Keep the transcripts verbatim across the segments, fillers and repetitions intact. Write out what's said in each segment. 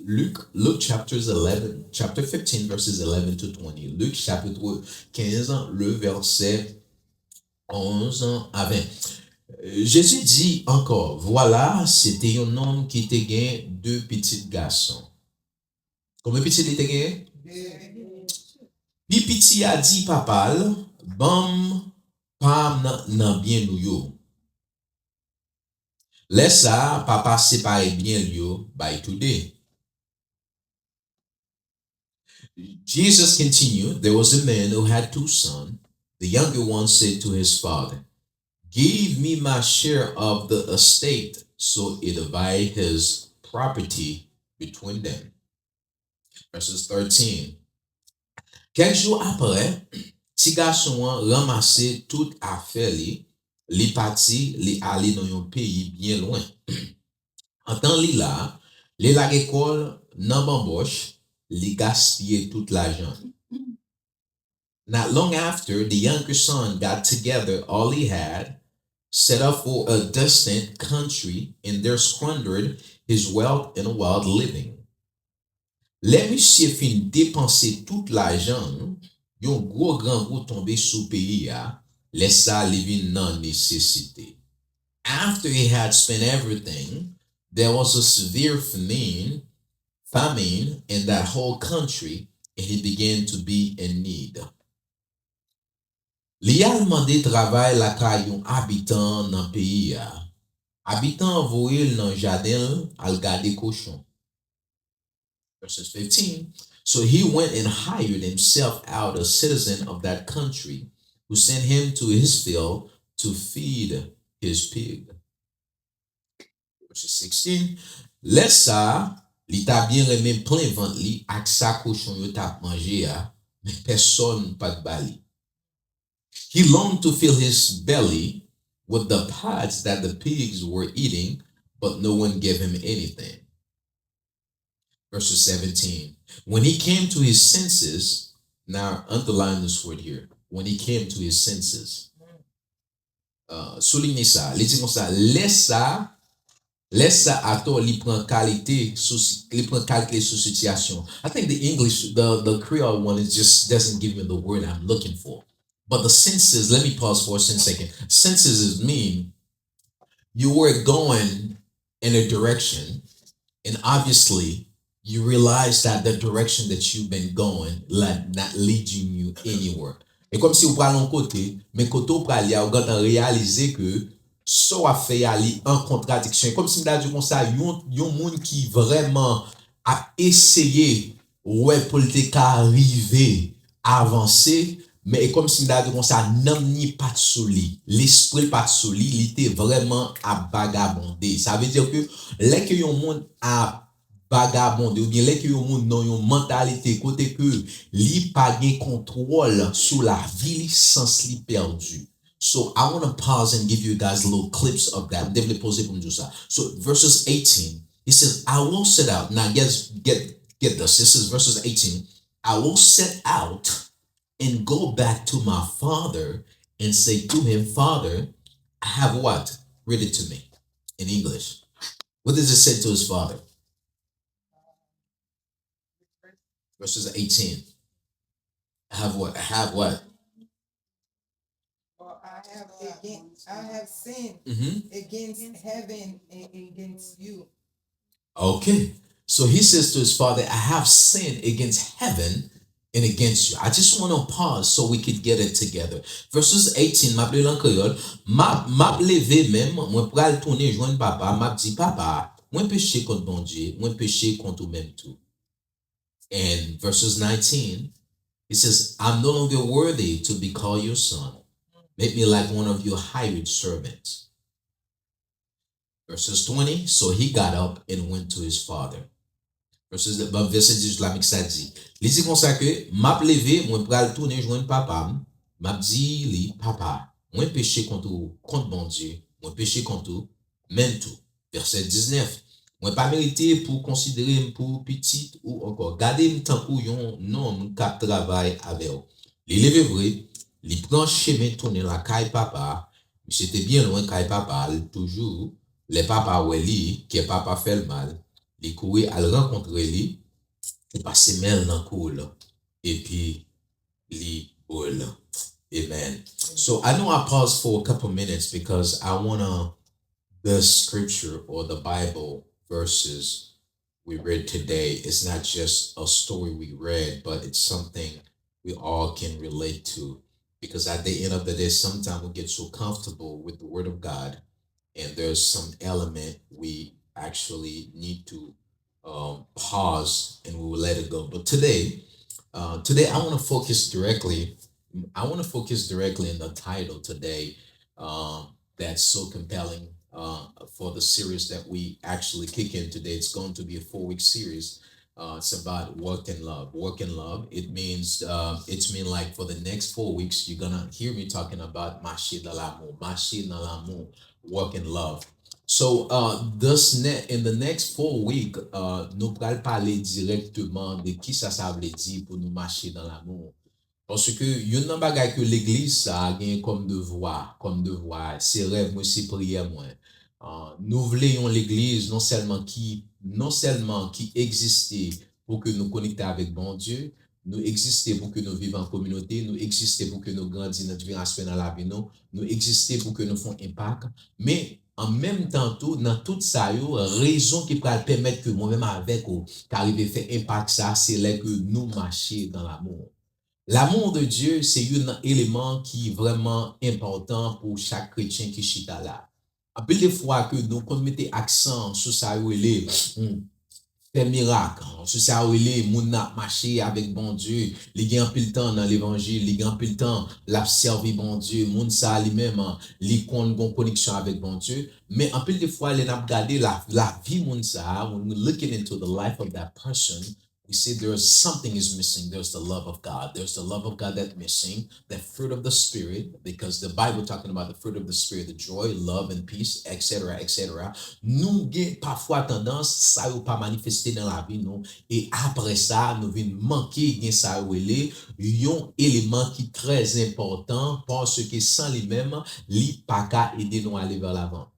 Luke, Luke chapters eleven, chapter fifteen, verses eleven to twenty. Lik chapit kenz, le vèsè onz a ven. Jezi di ankò, vwala, se te yon nonm ki te gen de pitit gason. Konbyen pitit li te genyen? Pi piti a di papa l, ban m pa m nan, nan byen nou yo. Lè sa a, papa separe byen l yo bay toude. Jesus continued, there was a man who had two sons. The younger one said to his father, give me my share of the estate. So he divided his property between them. Verses thirteen. Kèk jou apre, ti gason an ranmase tout afè li, li pati, li ale nan yon peyi byen lwen. Antan li la, li lage kò l nan banbòch, li gaspiye tout lajan li. Not long after, the younger son got together all he had, set off for a distant country, and there squandered his wealth in wild living. Lè misye fin depanse tout lajan l, yon gwo grangou tonbe sou peyi a, lè sa a li vin nan nesesite. After he had spent everything, there was a severe famine, famine in that whole country, and he began to be in need. Li al mande travay lakay yon abitan nan peyi a. Abitan an voye l nan jaden l al gade kochon. Verses fifteen. So he went and hired himself out a citizen of that country, who sent him to his field to feed his pig. Verses sixteen. Lè sa a, li ta byen renmen plen vant li ak sa kochon yo t ap manje a, men pèsonn pa t ba li. He longed to fill his belly with the pods that the pigs were eating, but no one gave him anything. Verses seventeen. When he came to his senses, now underline this word here. When he came to his senses. Uh, souligne sa. Li di konsa, lè sa, lè sa atò li pran kalite sou, li pran kalkile sou sitiyasyon. I think the English, the, the Creole one, it just doesn't give me the word I'm looking for. But the senses, let me pause for a second. Senses is mean you were going in a direction, and obviously you realize that the direction that you've been going like not leading you anywhere. E kòmsi ou pral yon kote, men kote ou pral ye a, ou gentan reyalize ke sa w ap fè a li an kontradiksyon. E kòmsi m ta di konsa, yon, yon moun ki vrèman ap eseye wè pou l te ka rive avanse, men e kòmsi m ta di konsa, nanm ni pa t sou li, lespri l pa t sou li, li te vrèman ap vagabonde. Sa vle di ke lè ke yon moun ap vagabonde, oubyen lè ke yon moun nan yon mantalite kote ke li pa gen kontwòl sou lavi li, sans li pèdi. So I want to pause and give you guys little clips of that. M te vle poze pou m di sa. So verses eighteen, he says, I will set out. Now get, get, get this. This is verses eighteen. I will set out and go back to my father and say to him, Father, I have what? Read it to me in English. What does it say to his father? Verses eighteen. I have what? I have what? For I have against, I have sinned Mm-hmm. against heaven and against you. Okay. So he says to his father, I have sinned against heaven and against you. I just want to pause so we could get it together. Verses eighteen, m ap li l an kreyòl. M ap, m ap leve men m, mwen pral tounen jwenn papa, m ap di, Papa, mwen peche kont Bondye, mwen peche kont ou menm tou. And verses nineteen, he says, I'm no longer worthy to be called your son. Make me like one of your hired servants. Verses twenty, so he got up and went to his father. Verses, bon, vèsè dizuit la, men ki sa di. Li di konsa ke, m ap leve, mwen pral tounen jwenn papa m, m ap di li, Papa, mwen peche kont ou, kont Bondye, mwen peche kont ou, menm tou. Vèsè diznèf, mwen pa merite pou w konsidere m pou pitit ou ankò. Gade m tankou yon nonm k ap travay avè w. Li leve vre, li pran chemen tounen lakay papa a. Misye te byen lwen kay papa l toujou. Lè papa wè li, kè papa fè l mal. Li kouri al rankontre li, li pase men l nan kou l, epi li bo l. Amen. So I know I paused for a couple minutes because I want to, the scripture or the Bible verses we read today is not just a story we read, but it's something we all can relate to. Because at the end of the day, sometimes we get so comfortable with the Word of God, and there's some element we actually need to um, pause and we will let it go. But today, uh, today I want to focus directly. I want to focus directly in the title today. Um, that's so compelling uh, for the series that we actually kick in today. It's going to be a four week series. Uh, it's about walk in love. Walk in love. It means uh, it's mean like for the next four weeks, you're gonna hear me talking about mache dans l'amour, mache dans l'amour, walk in love. So uh, this ne- in the next four week, uh, nou pral pale direkteman de kisa sa vle di pou nou mache dans l'amour. Paske youn nan bagay ke legliz sa a genyen kòm devwa, kòm devwa, se rèv mwen, se priyè mwen. Ah, nou vle yon legliz non sèlman ki, non sèlman ki egziste pou ke nou konekte avèk Bondye, nou egziste pou ke nou viv an kominote, nou egziste pou ke nou grandi nan diferan aspè nan lavi nou, nou egziste pou ke nou fè yon enpak, men an menm tan tou, nan tout sa yo, rezon ki pral pèmèt ke mwen menm avèk ou ka rive fè enpak sa, se lè ke nou mache dans l'amour. L'amour de Dieu, se youn nan eleman ki vrèman enpòtan pou chak kretyen ki chita la. Anpil de fwa ke nou konn mete aksan sou sa yo rele hmm, fè mirak, sou sa yo rele moun nan ap mache avèk Bondye, li gen anpil tan nan levanjil, li gen anpil tan l ap sèvi Bondye, moun sa a li menm, li konn gon koneksyon avèk Bondye. Men anpil de fwa, lè n ap gade la, lavi moun sa a, when we looking into the life of that person, we see there's something is missing. There's the love of God. There's the love of God that's missing. The fruit of the Spirit, because the Bible talking about the fruit of the Spirit, the joy, love, and peace, et cetera, et cetera. Nou gen pafwa tandans sa yo pa manifeste nan lavi nou, e apre sa nou vin manke gen sa yo rele yon eleman ki trè enpòtan, paske san li menm, li pa ka ede nou ale vè lavan.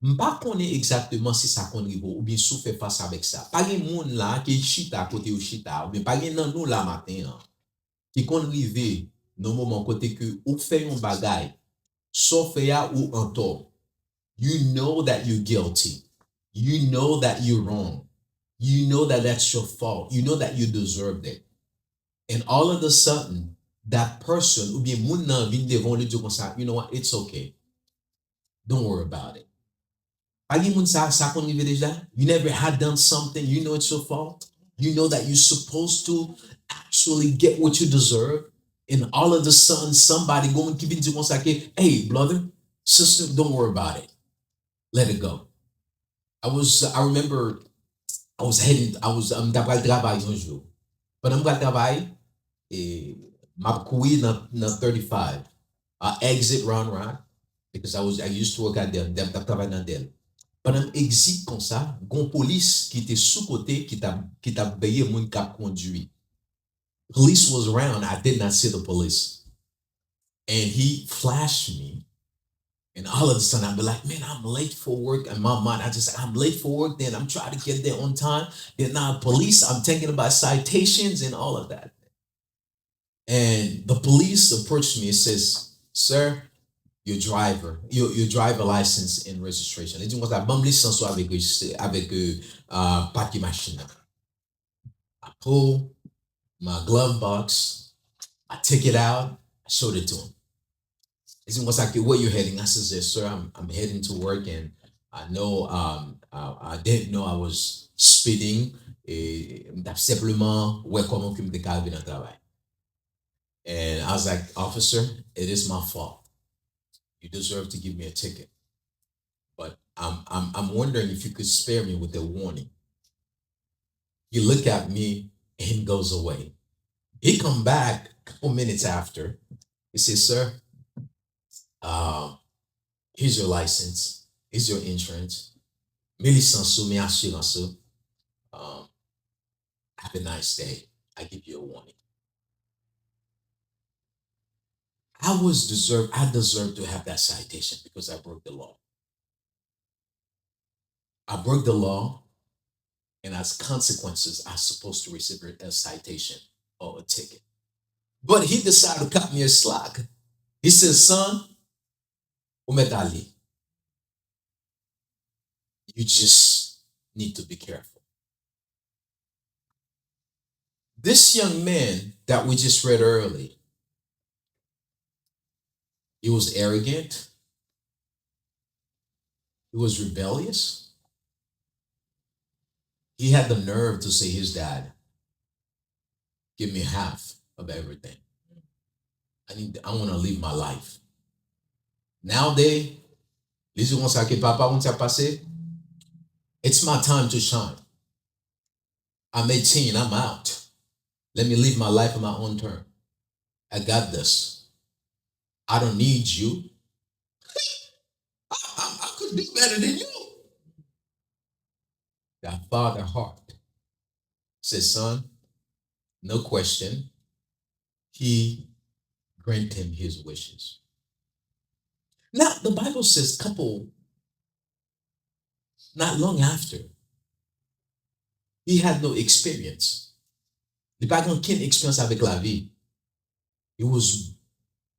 M pa konnen egzakteman si sa konn rive w oubyen si w fè fas avèk sa. Pa gen moun la ki chita kote yo chita, oubyen pa gen nan nou la maten an ki konn rive nan moman kote ke ou fè yon bagay, sa w fè a ou antò. You know that you guilty. You know that you wrong. You know that that's your fault. You know that you deserved it. And all of a sudden, that person, oubyen moun nan vin devan w, li di w konsa, you know what, it's okay. Don't worry about it. Pa gen moun sa, sa konn rive deja? You never had done something, you know it's your fault. You know that you're supposed to actually get what you deserve. And all of a sudden, somebody, gon moun ki vin di konsa ke, hey, brother, sister, don't worry about it. Let it go. I was, I remember, I was heading, I was, um, m t ap pral travay yon jou. Pandan m pral travay, e, m ap kouri nan, nan thirty-five. I exit Round Rock, because I was, I used to work at Dell. M t ap travay nan Dell. Pandan m exit konsa, gon polis ki te sou kote, ki t ap, ki t ap veye moun k ap kondwi. Police was around, I did not see the police. And he flashed me. And all of a sudden, I'd be like, man, I'm late for work. In my mind, I just, I'm late for work. Then I'm trying to get there on time. Then now, police, I'm thinking about citations and all of that. And the police approached me and says, sir, your driver, your, your driver license and registration. Li di m konsa, ban m lisans ou avèk rejistre, avèk euh, uh, pake machin nan. I pull my glove box, I take it out, I showed it to him. Li di m konsa ke, where you heading? I says, yes, sir, I'm, I'm heading to work and I know, um, I, I didn't know I was speeding. E, m t ap senpleman wè kòman ke m te ka rive nan travay. And I was like, officer, it is my fault. You deserve to give me a ticket. But I'm, I'm, I'm wondering if you could spare me with a warning. He looked at me and goes away. He come back a couple minutes after. He says, sir, uh, here's your license. Here's your insurance. Men lisans ou, men asirans ou. Um, have a nice day. I give you a warning. I was deserve I deserve to have that citation because I broke the law. I broke the law And as consequences, I'm supposed to receive a citation or a ticket. But he decided to cut me a slack. He says, son, ou mèt ale. You just need to be careful. This young man that we just read early, he was arrogant, he was rebellious, he had the nerve to say his dad, give me half of everything. I need I want to live my life. Nowadays, li di konsa ke papa, ou konn sa k pase? It's my time to shine. I'm eighteen, I'm out. Let me live my life on my own term. I got this. I don't need you. I, I, I could do better than you. That father heart says, son, no question. He grant him his wishes. Now, the Bible says, couple, not long after, he had no experience. Li pa gen okenn eksperyans avèk lavi. He was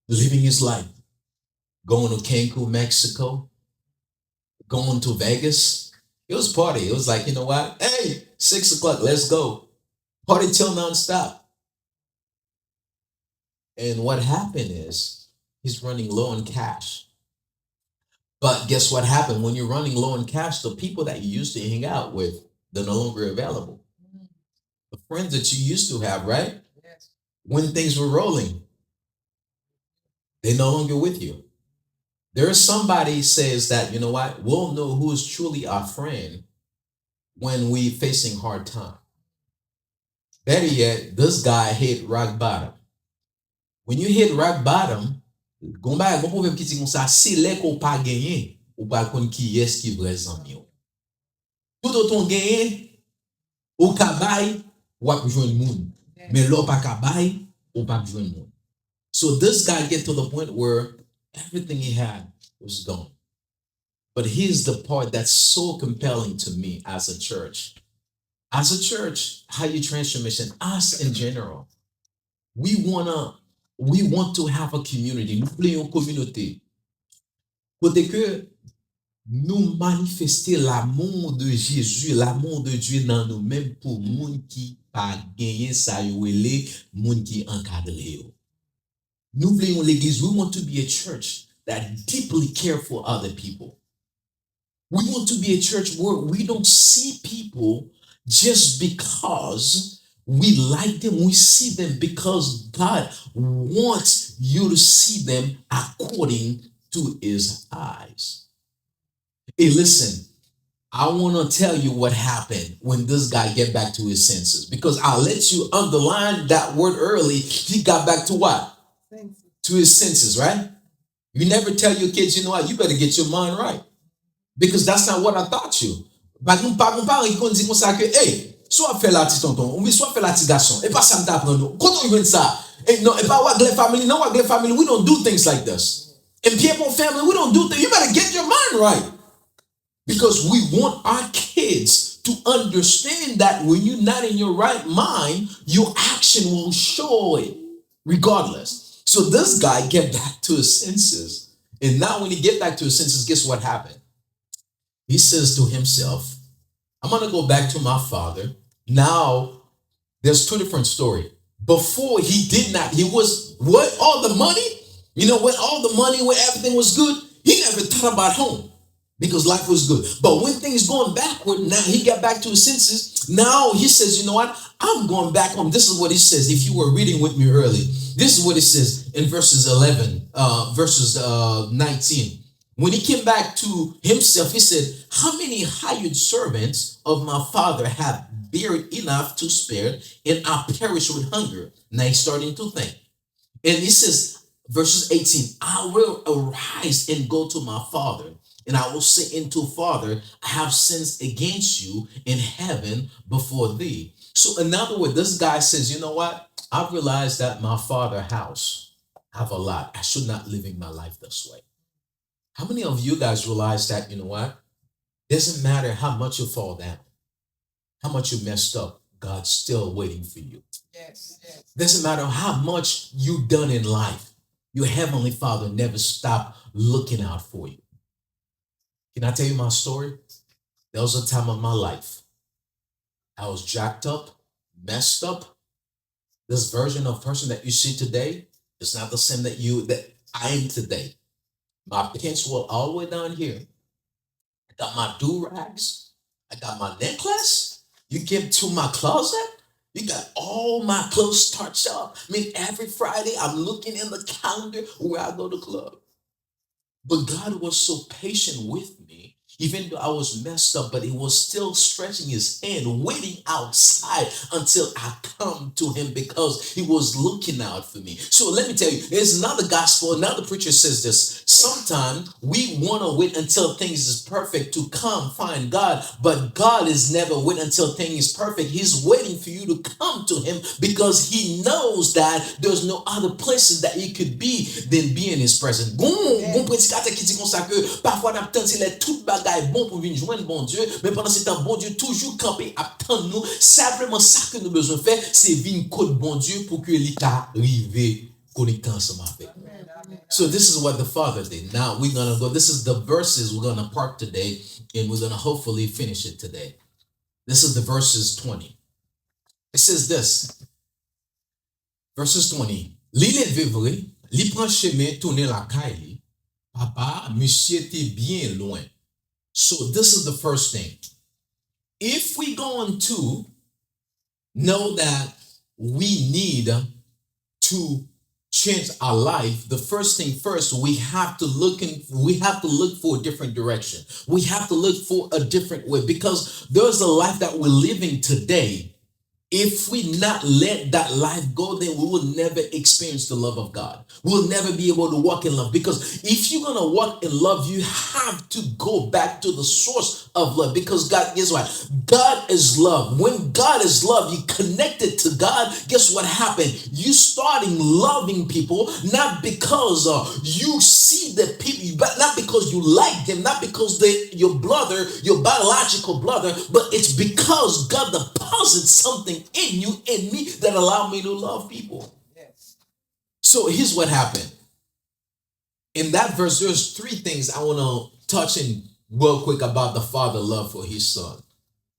living his life, going to Cancun, Mexico, going to Vegas. It was party. It was like, you know what? Hey, six o'clock, let's go. Party till nonstop. And what happened is he's running low on cash. But guess what happened? When you're running low on cash, the people that you used to hang out with, they're no longer available. The friends that you used to have, right? Yes. When things were rolling, they're no longer with you. There is somebody says that, you know what, we'll know who is truly our friend when we facing hard time. Better yet, this guy hit rock bottom. When you hit rock bottom, gon bagay, gon pwovèb ki di konsa, se lè ke w pa genyen, ou pral konn kiyès ki vrè zanmi w. Toutotan w genyen, ou ka bay, w ap jwenn moun. Men lè w pa ka bay, ou p ap jwenn moun. So this guy get to the point where everything he had was gone. But here's the part that's so compelling to me as a church. As a church, how you transformation, us in general, we wanna, we want to have a community. Nou vle yon kominote kote ke nou manifeste l'amour de Jésus, l'amour de Dieu nan nou menm pou moun ki pa genyen, sa yo rele moun ki ankadre yo. Nou vle yon legliz. We want to be a church that deeply care for other people. We want to be a church where we don't see people just because we like them. We see them because God wants you to see them according to his eyes. Hey, listen, I want to tell you what happened when this guy get back to his senses, because I let you underline that word early. He got back to what? Senses. To his senses, right? You never tell your kids, you know what, you better get your mind right. Because that's not what I taught you. Pa gen, pa gen paran ki konn di konsa ke, hey, sa w ap fè la ti tonton, oubyen sa w ap fè la ti gason, e pa sa m t aprann ou. Kote w jwenn sa? E non, e pa Wagler family, non, Wagler family, we don't do things like this. In Pierpont family, we don't do things. You better get your mind right. Because we want our kids to understand that when you're not in your right mind, your action will show it regardless. So this guy get back to his senses. And now when he get back to his senses, guess what happened? He says to himself, I'm gonna go back to my father. Now, there's two different story. Before he did not, he was with all the money, you know, with all the money, with everything was good, he never thought about home because life was good. But when things going backward, now he got back to his senses. Now he says, you know what? I'm going back home. This is what he says. If you were reading with me early, this is what it says in verses eleven, uh, verses uh, nineteen. When he came back to himself, he said, how many hired servants of my father have beer enough to spare, and I perish with hunger? Now he's starting to think. And he says, verses eighteen, I will arise and go to my father, and I will say unto father, I have sins against you in heaven before thee. So in other words, this guy says, you know what? I've realized that my father house have a lot. I should not living my life this way. How many of you guys realize that, you know what? Doesn't matter how much you fall down. how much you messed up, God's still waiting for you. Yes, yes. Doesn't matter how much you done in life, your heavenly Father never stop looking out for you. Can I tell you my story? There was a time of my life I was jacked up, messed up. This version of person that you see today is not the same that you that I am today. My pants were all the way down here. I got my do rags. I got my necklace. You get to my closet. You got all my clothes starched up. I mean, every Friday I'm looking in the calendar where I go to club. But God was so patient with me, even though I was messed up, but He was still stretching His hand, waiting outside until I come to Him because He was looking out for me. So let me tell you, there's another gospel, another preacher says this. Sometimes we want to wait until things is perfect to come find God, but God is never wait until things is perfect. He's waiting for you to come to Him because He knows that there's no other places that you could be than be in His presence. Gon, gon predikatè ki di konsa ke pafwa n ap tann se lè tout bagay bon pou vin jwenn Bondye, men pandan se tan Bondye toujou kanpe ap tann nou. Senpleman sa ke nou bezwen fè, se vin kot Bondye pou ke li ka rive konekte ansanm avèk nou. So this is what the Father did. Now we're gonna go. This is the verses we're gonna part today, and we're gonna hopefully finish it today. This is the verses twenty. It says this. Verses twenty. Li leve vre, li pran chemen tounen lakay li. Papa, misye te byen lwen. So this is the first thing. If we going to know that we need to change our life, the first thing first, we have to look in, we have to look for a different direction. We have to look for a different way because there's a life that we're living today. If we not let that life go, then we will never experience the love of God. We'll never be able to walk in love because if you're gonna walk in love, you have to go back to the source of love because God, guess what? God is love. When God is love, you connected to God. Guess what happened? You starting loving people not because uh, you see the people, but not because you like them, not because they your brother, your biological brother, but it's because God deposited something in you and me that allow me to love people. Yes. So here's what happened. In that verse, there's three things I want to touch in real quick about the father love for his son.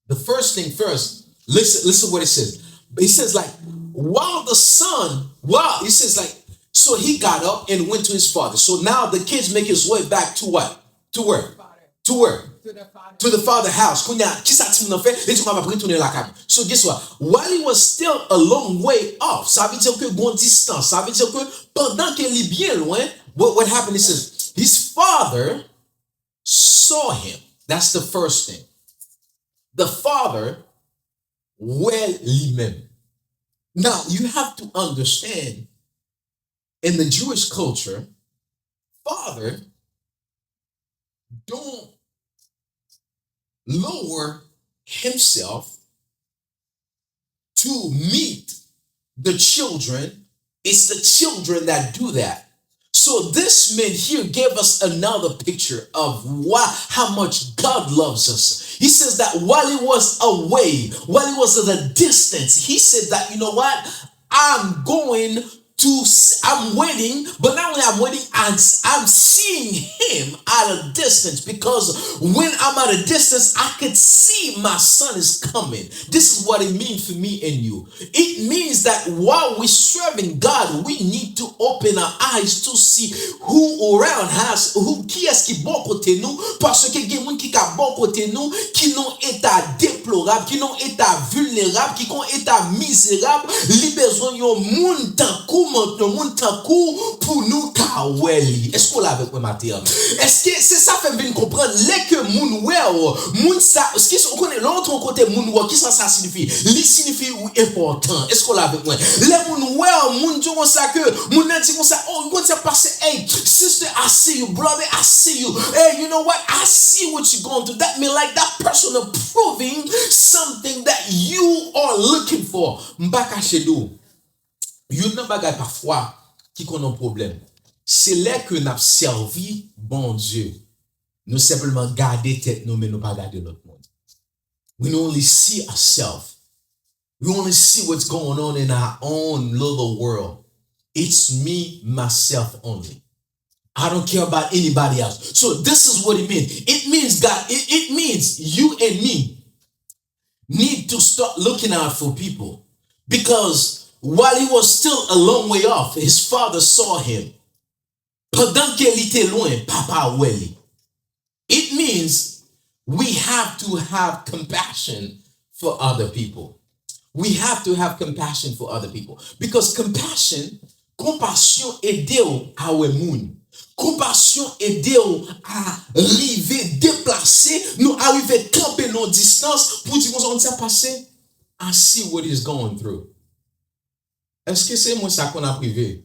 The first thing first, listen, listen what it says. It says like, while the son, while, it says like, so he got up and went to his father. So now the kids make his way back to what? To where? To where? To the father house. Kounye a, kisa timoun nan fè? Li di, "Mama, ap retounen lakay mwen." So guess what? While he was still a long way off, sa vle di ke gon distans. Sa vle di ke pandan ke li byen lwen, what, what happened? It says, his father saw him. That's the first thing. The father wè li menm. Now, you have to understand, in the Jewish culture, father don't lower himself to meet the children. It's the children that do that. So this man here gave us another picture of why, how much God loves us. He says that while he was away, while he was at a distance, he said that, you know what? I'm going to, I'm waiting, but not only I'm waiting, I'm, I'm seeing him at a distance because when I'm at a distance, I could see my son is coming. This is what it means for me and you. It means that while we serving God, we need to open our eyes to see who around us, who, kiyès ki bò kote nou, paske gen moun ki ka bò kote nou, ki nan eta deplorab, ki nan eta vilnerab, ki nan eta mizerab, li bezwen yon moun tankou mwen, yon moun tankou pou nou ka wè li. Èske w la avèk mwen maten an? Èske se sa fè m vin konprann lè ke moun wè w, moun sa, kisa, ou konnen, lè w antre yon kote moun wè w, kisa sa siyifi? Li siyifi ou enpòtan. Èske w la avèk mwen? Lè moun wè w, moun di w konsa ke, moun nan di konsa, "Oh, you gonna say, pastor, hey, sister, I see you, brother, I see you. Hey, you know what? I see what you going through." That mean like that person approving something that you are looking for. M pa kache di w. Youn nan bagay pafwa ki konn yon pwoblèm, se lè ke n ap sèvi Bondye, nou senpleman gade tèt nou, men nou pa gade lòt moun. We only see ourselves. We only see what's going on in our own little world. It's me, myself only. I don't care about anybody else. So this is what it means. It means God, it, it means you and me need to start looking out for people. Because while he was still a long way off, his father saw him. Pandan ke li te lwen, papa wè li. It means we have to have compassion for other people. We have to have compassion for other people. Because compassion, konpasyon ede w a wè moun. Konpasyon ede w a rive deplase, nou a rive kanpe nan distans pou di konsa, konn sa pase? I see what he's going through. Èske se mwen sa konn ap rive?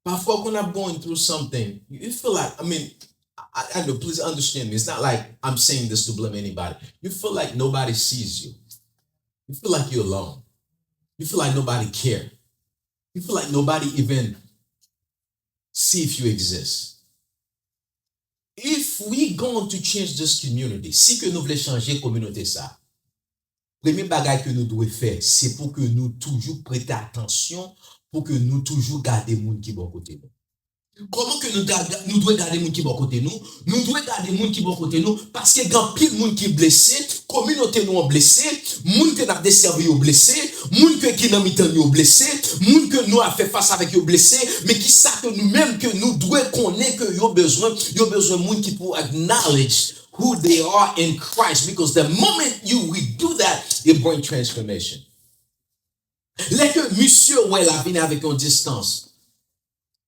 Pafwa konn ap going through something, you feel like, I mean, I, I know, please understand me. It's not like I'm saying this to blame anybody. You feel like nobody sees you. You feel like you're alone. You feel like nobody care. You feel like nobody even see if you exist. If we going to change this community, si ke nou vle chanje kominote sa, premye bagay ke nou dwe fè, se pou ke nou toujou prete atansyon, pou ke nou toujou gade moun ki bò kote nou. Kòman ke nou, ga- nou dwe gade moun ki bò kote nou? Nou dwe gade moun ki bò kote nou, paske gen anpil moun ki blese, kominote nou an blese, moun ke n ap desèvi yo blese, moun ke ki nan mitan yo blese, moun ke nou ap fè fas avèk yo blese, men ki sa ke nou menm ke nou dwe konnen ke yo bezwen? Yo bezwen moun ki pou acknowledge who they are in Christ, because the moment you we do that, it bring transformation. Lè ke misye wè l ap vini avèk yon distans,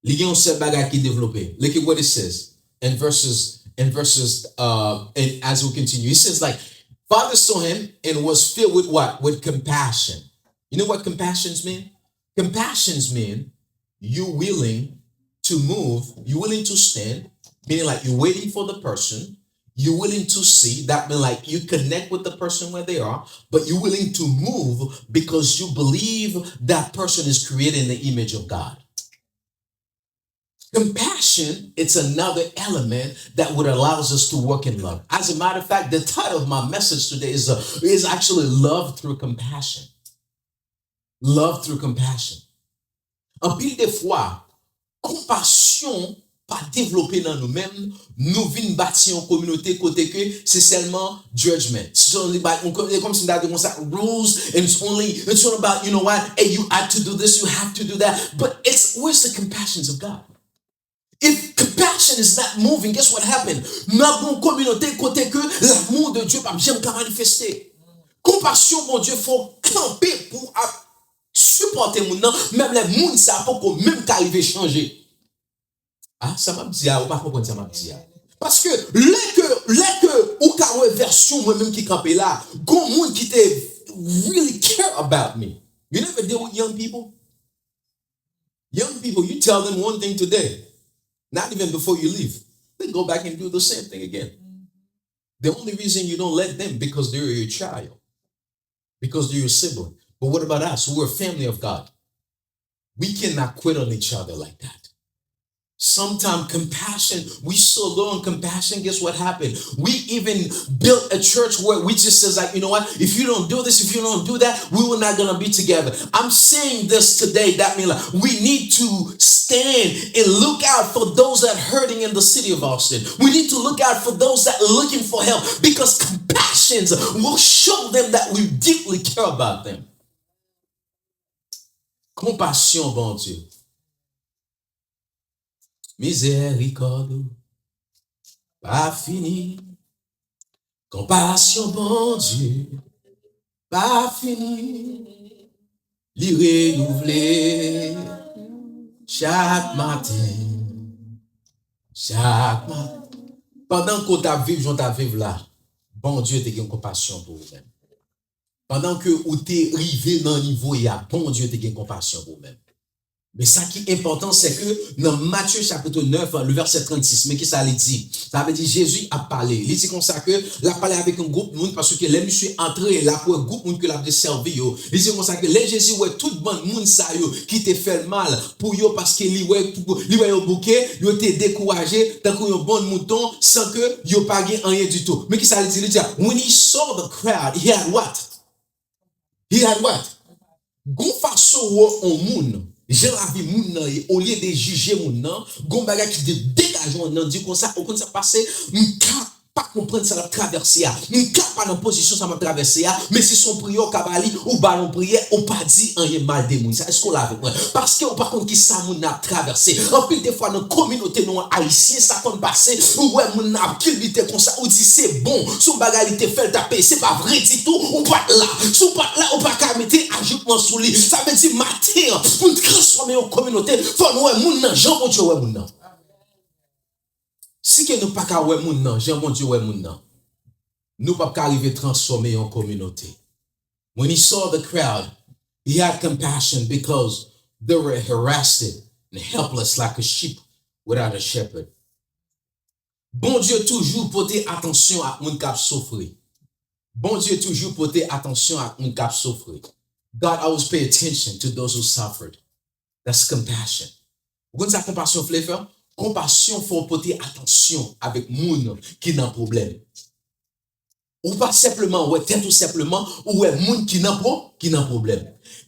li gen yon sèl bagay ki devlope. Look at what it says in verses, in verses, uh, and as we continue, it says like, Father saw him and was filled with what? With compassion. You know what compassions mean? Compassions mean you willing to move, you willing to stand, meaning like you're waiting for the person, you're willing to see, that mean like you connect with the person where they are, but you're willing to move because you believe that person is created in the image of God. Compassion, it's another element that would allows us to work in love. As a matter of fact, the title of my message today is, uh, is actually love through compassion. Love through compassion. Anpil de fwa, konpasyon pa devlope nan nou menm, nou vin bati yon kominote kote ke se sèlman judgment. Se only by, e kòmsi m ta di konsa, rules, and it's only, it's all about, you know what, hey, you had to do this, you have to do that. But it's, where's the compassions of God? If compassion is not moving, guess what happened? N ap yon kominote kote ke l'amour de Dieu p ap janm ka manifeste. Konpasyon Bondye fè w kanpe pou ap sipòte moun nan, menm lè moun sa poko menm ka rive chanje. Ah, sa m ap di a, ou pa konprann sa m ap di a. Paske lè ke, lè ke ou ka wè vèsyon mwen menm ki kanpe la, gon moun ki te really care about me. You never deal with young people? Young people, you tell them one thing today, not even before you leave, they go back and do the same thing again. The only reason you don't let them because they're your child, because they're your sibling. But what about us? We're a family of God. We cannot quit on each other like that. Sometimes compassion, we so low on compassion, guess what happened? We even built a church where we just says like, you know what, if you don't do this, if you don't do that, we were not gonna be together. I'm saying this today, that mean like we need to stand and look out for those that hurting in the city of Austin. We need to look out for those that are looking for help because compassions will show them that we deeply care about them. Konpasyon Bondye. Mizèrikòd ou pa fini. Konpasyon Bondye pa fini. Li renouvle chak maten. Chak maten. Pandan ke w t ap viv jan w t ap viv la, Bondye te gen konpasyon pou ou menm. Pandan ke ou te rive nan nivo y a, Bondye te gen konpasyon pou ou menm. Men sa ki enpòtan, se ke nan Matye chapit nèf, le vèsè trannsis, men kisa li di? Sa vle di Jezi ap pale. Li di konsa ke l ap pale avèk yon gwoup moun, paske lè misye antre, l ap wè gwoup moun ke l ap desèvi yo. Li di konsa ke lè Jezi wè tout bann moun sa yo ki te fè l mal pou yo, paske li wè, li wè yo bouke, yo te dekouraje, tankou yon bann mouton, san ke yo pa gen anyen ditou. Men kisa li di? Li di, "When he saw the crowd, he had what?" He had what? Gon fason w wè on moun, jan lavi moun nan ye, olye de jije moun nan, gon bagay ki de degaje w nan di konsa, ou konn sa k pase, m ka pa konprann sa l ap travèse a, m ka pa nan pozisyon sa m ap travèse a, men si se yon priyè w ka ba li, ou ba l yon priyè, ou pa di anyen mal de moun sa. Èske w la avèk mwen? Paske ou pa konn ki sa moun nan ap travèse. Anpil de fwa nan kominote nou an ayisyen, sa konn pase, ou wè moun nan ap kilbite konsa, ou di se bon, se yon bagay li te fè, l t ap peye, se pa vre ditou, ou pa t la. Si w pa t la, ou pa ka mete ajoutman sou li. Sa vle di maten an, pou n transfòme yon kominote, fò n wè moun nan jan Bondye wè moun nan. Si ke nou pa ka wè moun nan jan Bondye wè moun nan, nou p ap ka rive transfòme yon kominote. When he saw the crowd, he had compassion because they were harassed and helpless like a sheep without a shepherd. Bondye toujou pote atansyon ak moun k ap soufri. Bondye toujou pote atansyon ak moun k ap soufri. God always pay attention to those who suffered. That's compassion. Ou konn sa konpasyon vle fè? Konpasyon fè w pote atansyon avèk moun ki nan pwoblèm. Ou pa senpleman wè tèt ou senpleman, ou wè moun ki nan pwo-, ki nan pwoblèm.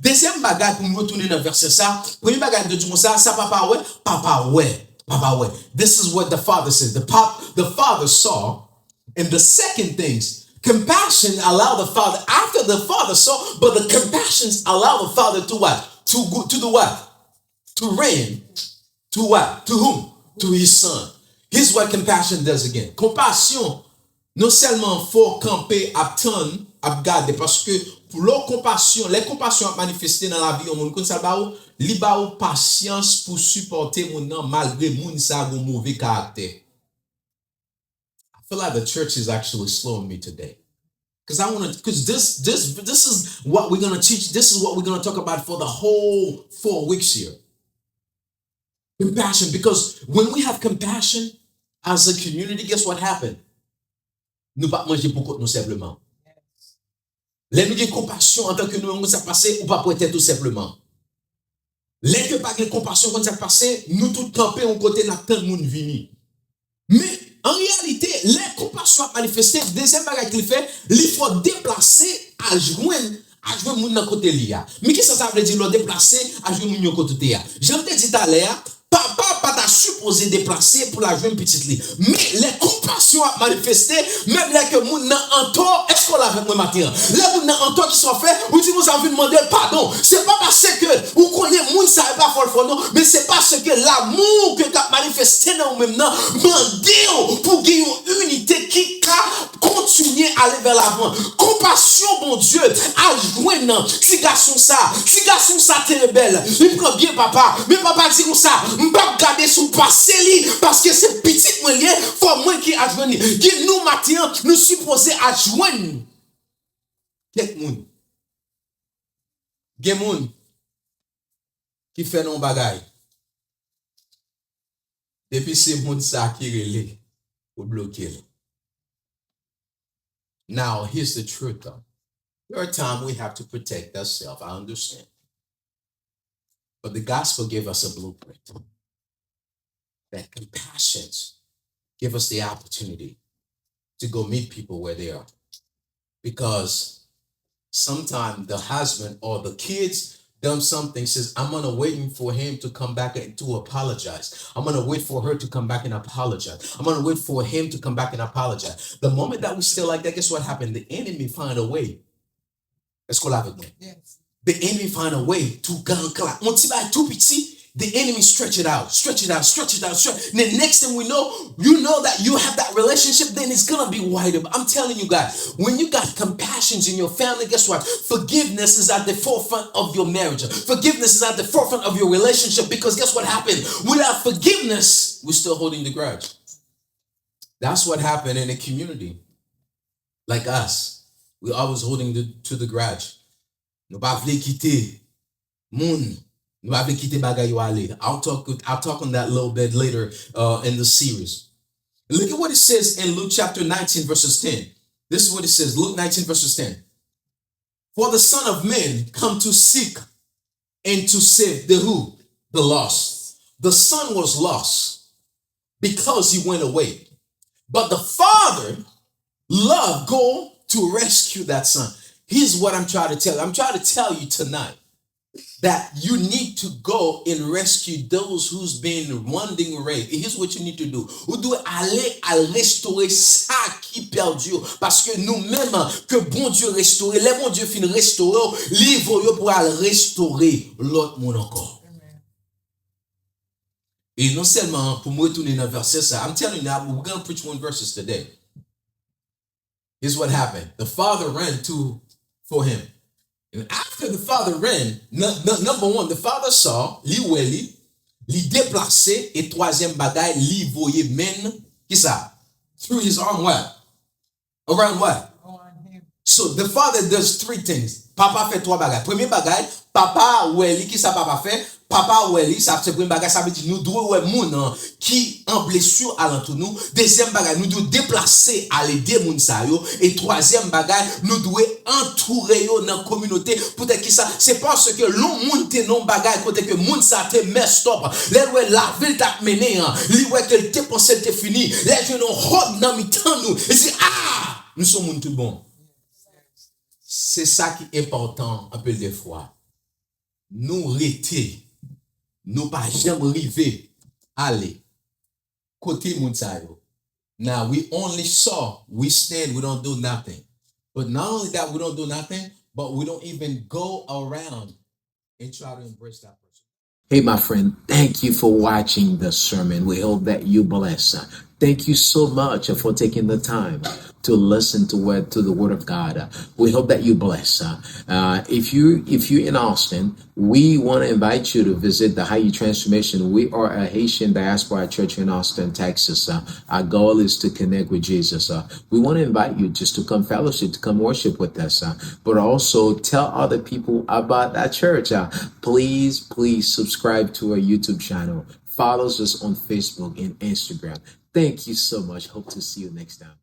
Dezyèm bagay, pou m retounen nan vèsè sa, premye bagay m te di konsa, sa papa wè, papa wè, papa wè. This is what the father says. The, pop, the father saw, and the second things, compassion allow the father, after the father saw, but the compassions allow the father to what? To go, to do what? To reign. To what? To whom? To his son. Here's what compassion does again. Konpasyon, non sèlman fò w kanpe ap tann, ap gade, paske pou lè w konpasyon, lè konpasyon ap manifeste nan lavi yon moun, konn sa l ba ou? Li ba ou pasyans pou sipòte moun nan malgre moun sa a gen move karaktè. I feel like the church is actually slowing me today. Because I want to, because this, this, this is what we're going to teach. This is what we're going to talk about for the whole four weeks here. Compassion. Because when we have compassion as a community, guess what happened? Nou pa manje pou kont nou senpleman. Lè nou gen konpasyon antanke nou menm, konn sa k pase, ou p ap wè tèt ou senpleman. Lè ke pa gen konpasyon, konn sa k pase, nou tout kanpe yon kote, n ap tann moun vini. Men, an reyalite, lè konpasyon ap manifeste, dezyèm bagay ke l fè, li fè w deplase al jwenn, al jwenn moun nan kote li a. Men kisa sa vle di lè w deplase al jwenn moun yo kote w te a? Jan m te di talè a, papa pa ta sipoze deplase pou l al jwenn pitit li. Men, lè konpasyon ap manifeste, menm lè ke moun nan antò, èske w la avèk mwen maten an? Lè moun nan antò, kisa w fè? Ou di moun sa, w vin mande l padon. Se pa paske ou konnen moun sa yo pa fè w fò non, men se paske lanmou ke k ap manifeste nan ou menm nan mande w pou gen yon inite ki ka kontinye ale vè lavan. Konpasyon Bondye al jwenn ti gason sa. Ti gason sa te rebèl. Li pran byen papa. Men papa di konsa, "M p ap gade sou pase li, paske se pitit mwen li ye, fò mwen ki al jwenn li." Gen nou maten an, nou sipoze al jwenn kèk moun. Gen moun ki fè nou yon bagay. Depi se moun sa ki rele, ou bloke l. Now, here's the truth, though. There are times we have to protect ourselves. I understand. But the gospel gave us a blueprint that compassions give us the opportunity to go meet people where they are. Because sometimes the husband or the kids done something, says, "I'm gonna waiting for him to come back and to apologize. I'm gonna wait for her to come back and apologize. I'm gonna wait for him to come back and apologize." The moment that we stay like that, guess what happened? The enemy find a way. Èske w la avèk mwen? Yes. The enemy find a way to gank la. Yon ti bagay tou piti, the enemy stretch it out, stretch it out, stretch it out, stretch. The next thing we know, you know that you have that relationship, then it's gonna be wide open. I'm telling you guys, when you got compassions in your family, guess what? Forgiveness is at the forefront of your marriage. Forgiveness is at the forefront of your relationship, because guess what happened? Without forgiveness, we're still holding the grudge. That's what happened in a community like us. We always holding the, to the grudge. Nou pa vle kite moun Nou pa vle kite bagay yo ale. I'll talk, I'll talk on that a little bit later uh, in the series. Look at what it says in Luke chapter nineteen, verses ten. This is what it says, Luke nineteen, verses ten. For the Son of Man come to seek and to save the who? The lost. The son was lost because he went away. But the father love go to rescue that son. Here's what I'm trying to tell you. I'm trying to tell you tonight that you need to go and rescue those who's been wandering away. Here's what you need to do. Ou dwe ale al restore sa ki pèdi yo. Paske nou menm ke Bondye restore, lè Bondye fin restore w, li voye w pou al restore lòt moun ankò. E non sèlman pou m retounen nan vèsè sa, I'm telling you now, we're gonna preach one verses today. Here's what happened. The father ran to for him. And after the father ran, n- n- number one, the father saw, li wè li, li deplase, e twazyèm bagay, li voye men, kisa? Through his arm what? Around what? So the father does three things. Papa fè twa bagay. Premye bagay, papa wè li, kisa papa fè? Papa wè li, sa se premye bagay, sa vle di nou dwe wè moun an ki an blesi alantou nou. Dezyèm bagay, nou dwe deplase al ede moun sa yo. E twazyèm bagay, nou dwe antoure yo nan kominote. Poutèt kisa? Se paske lè yon moun te nan yon bagay kote ke moun sa te messed up, lè l wè lavil t ap mennen an, li wè ke l te panse l te fini. Lè l jwenn yon hòm nan mitan nou, li di, ah! M se yon moun tout bon. Se sa ki enpòtan anpil de fwa. Nou rete, nou pa janm rive ale kote moun sa yo. Now, we only saw, we stand, we don't do nothing. But not only that, we don't do nothing, but we don't even go around and try to embrace that person. Hey, my friend, thank you for watching the sermon. We hope that you bless. Thank you so much for taking the time to listen to what to the word of God. We hope that you bless. Uh, if you if you're in Austin, we want to invite you to visit the Haiti Transformation. We are a Haitian diaspora church in Austin, Texas. Uh, our goal is to connect with Jesus. Uh, we want to invite you just to come fellowship, to come worship with us, uh, but also tell other people about that church. Uh, please, please subscribe to our YouTube channel. Follows us on Facebook and Instagram. Thank you so much. Hope to see you next time.